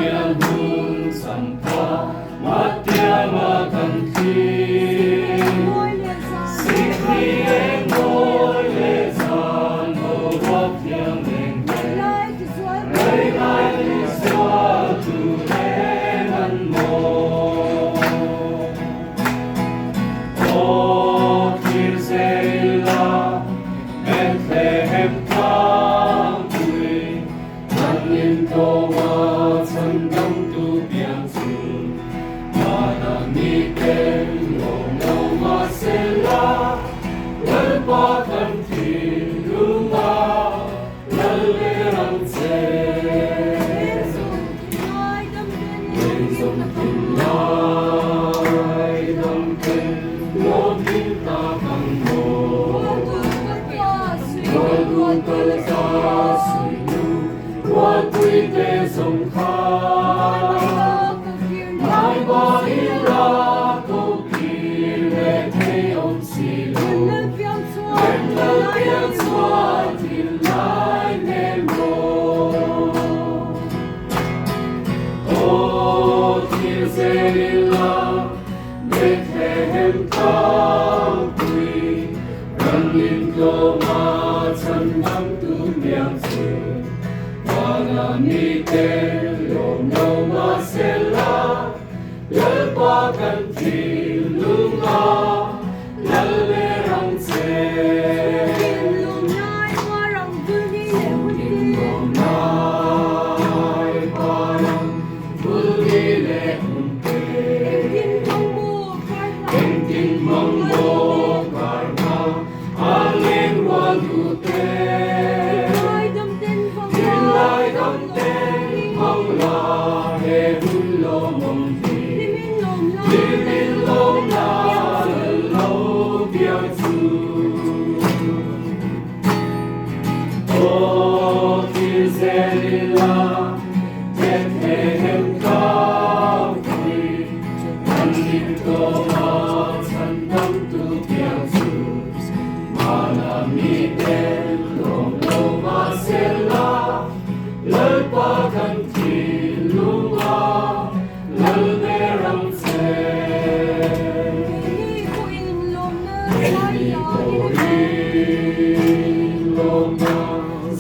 pian hun champha Matianga kan thlir. Sikri eng mawi leh zan boruak thiang eng te, Rei lai tisual tu reng an maw. Aw thlir zel ila Bethlehem tlangpui, Kan intlawma chhandamtu piang chu Vanah miten lawm lo mahsela, Lalpa kan thinlunga Lal ber ang che. Lengzawm thinlai damten lawm hlim tak ang maw. Rualdu kal ta suinu rualpui te zawng kha. Ngai ba ila ko kir leh thei awm si lo. Rem lal piang chuan thinlai hnem maw. Aw thil zel ila Bethlehem tlangpui ran intlawma chhandamtu hmiang chu Vana mite lawm lo mahsela Lalpa kan thinlunga Lal ber ang che. Chhungtin lawm lai parang vulni leh hunte. Engtin mang maw karna a leng rual duhte. Thinlai damten hmang la he hun lawmawm hi. Hlimin lawm la lal lo piang chu. Aw thil zel ila Bethlehem tlangpui kan intlawma chhandamtu piang chu. Mana miten lawm lo mahsela Lalpa kan thinlunga Lal ber ang che. Keini pawhin lawmna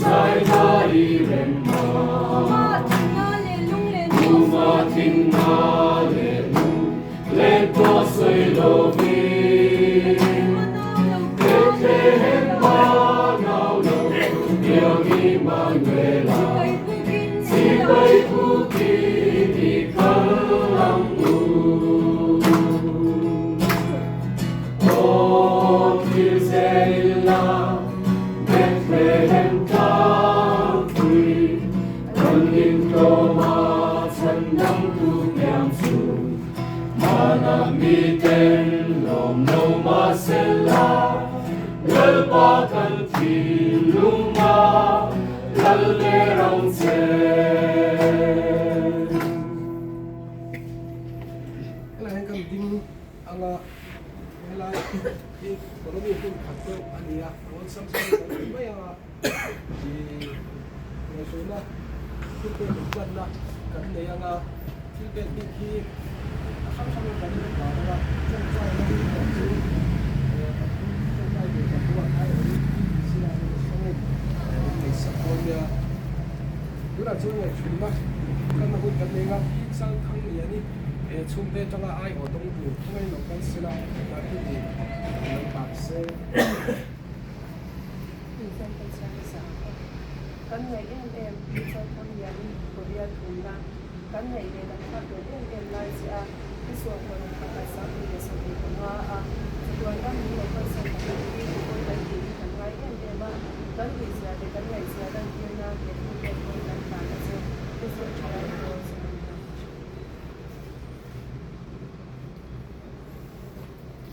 zai hla i rem a. Kuma thingna leh lung len pawh sawi lovin. Bethlehem pa nau lo piang Immanuela. Sipai pukin i kal ang u. Aw thlir zel ila Bethlehem tlangpui kan intlawma chhandamtu piang chu Hmanah miten lawm lo mahsela Lalpa kan thinlunga Lal ber ang che. Helai hian kan ding anga helai hi colony hmun khat deuh a ni a, awlsam sam kan ti mai anga ih ngaihtuahna thil pek inplanna kan nei anga thil pek bik hi a hrang hrangin kan inplan anga tawngtaina hi erawh chu eh kan tawngtai ve tak ruat aiawhin sila hrangin min ngaihsak dawn nia. Tunah chuan ngaihthulna kalna hun kan nei anga Pi Chalthang Liani he chhungte atanga aiawh dawng tur khawngaih lo kal sela Darkhuti lo tlan se. Infiam kan siam nasa ang a, kan ngaih em em Pi Chalthang Liani Korea thumna kan ngaih leh kan thlak vel em em lai che a, Pi Suakparuk pakhat 2025 a chatuan ram min lo kalsan tak ang hi Tupawi kan tih hi kan ngai em em a. Kan uizia leh kan ngaihzia lantirna he thil pek pawn kan hlan a che, Israel thalai pawl chu an hlang thin.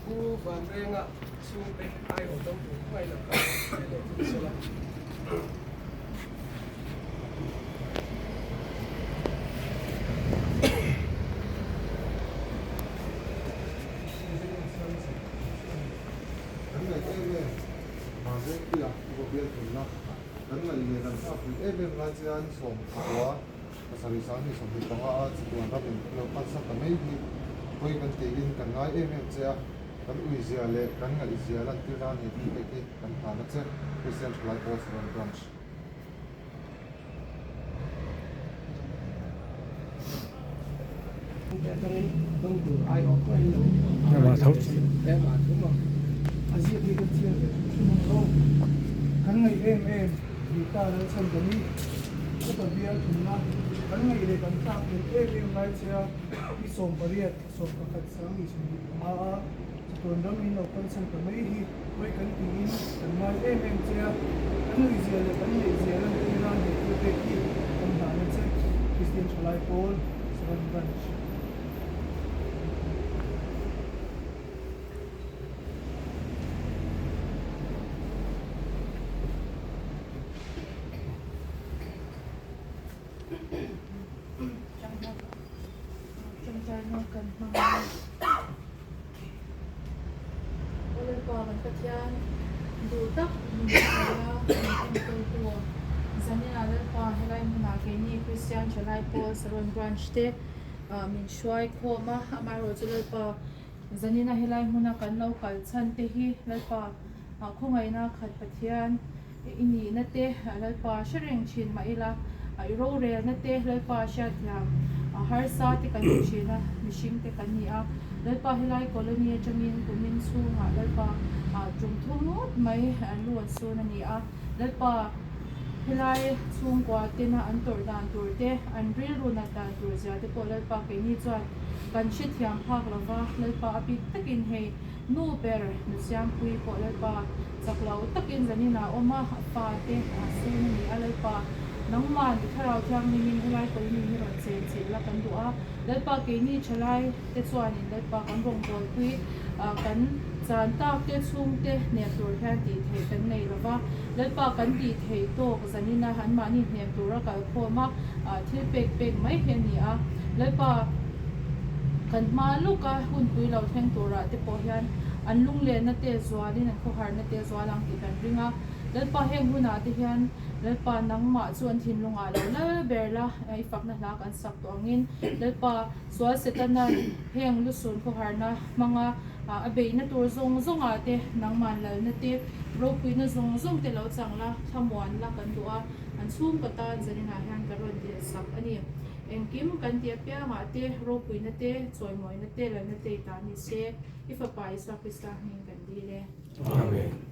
Pu Vanrenga chhungte aiawh dam tur khawngaih lo kal ve leh thung sela. Kan ngaih em em. Mahse puia upa bial thunna kan ngaih leh kan nghakpui em em lai chuan sawm pakua Pasarih 25 a chatuan ram in lo pansa ta mai hi pawi kan tiin kan ngai em em che a, kan uizia leh kan ngaihzia lantir nan he thil pek hi kan hlan a che, Kristian Thalai Pawl Saron Branch. Kan ngaih em em Rita Lalchhandami upa bial thumna kan ngaih leh kan tlak leh em em lai che a ni 18 11 25 a chatuan ram in lo kalsan ta mai hi pawi kan tiin kan ngai em em che a kan nuihzia leh kan neihzia lantir nan he thil pek hi kan hlan a che Kristian Thalai Pawl Saron Branch. Tawngtaina kan hmang a. Aw Lalpa kan Pathian duh tak min hruai a, min enkawltu Zanina Lalpa helai hmunah keini Kristian Thalai Pawl Saron Branch te min hruai khawm a, amaherawhchu Lalpa Zanina helai hmuna kan lo kal chhan te hi Lalpa khawngaihna khat Pathian i nihna te Lalpa hre reng thin mah ila i rorelna te Lalpa hriatthiam harsa te kan ni thin a, mihring te kan ni a, Lalpa helai colony atangin kumin chhungah Lalpa tum thum ngawt mai an lu an sun a ni a, Lalpa helai chhungkua tena an tawrh dan tur te, an rilru nat dan tur zia te pawh Lalpa keini chuan kan hrethiam phak lova, Lalpa a bik takin hei nu ber nu Siampuii pawh Lalpa chak lo takin zanin ah awm a, a fa te a sun a ni a, Lalpa nangman i thlarau thianghlimin helai colony hi rawn chen chilh la kan duh a, Lalpa keini thalai te chuanin Lalpa kan rawngbawlpui kan chan tak te chhungte hnem tur hian tih theih kan nei lova, Lalpa kan tih theih tawk zanina anmahni hnem tura kalkhawm a thil pek pek mai hi a ni a, Lalpa kan hma lawka hunpui lo thleng turah te pawh hian an lunglenna te zualin an khawharna te zual ang tih kan ring a, Lalpa heng hunah te hian Lalpa nangmah chu an thinlungah lo lal ber la, i fakna hla kan sak tawh angin Lalpa sual Setana heng lusun khawharna hmanga a beihna tur zawng zawngah te nangman lalna te ropuina zawng zawng te lo chang la, thlamuan la kan duh a, an chhungkaw tan zaninah hian ka rawn dil sak a ni. Engkim kan ti apiangah te ropuina te, chawimawina te, lalna te i ta ni se, i Fapa Isua Krista hming kan dil e. Amen.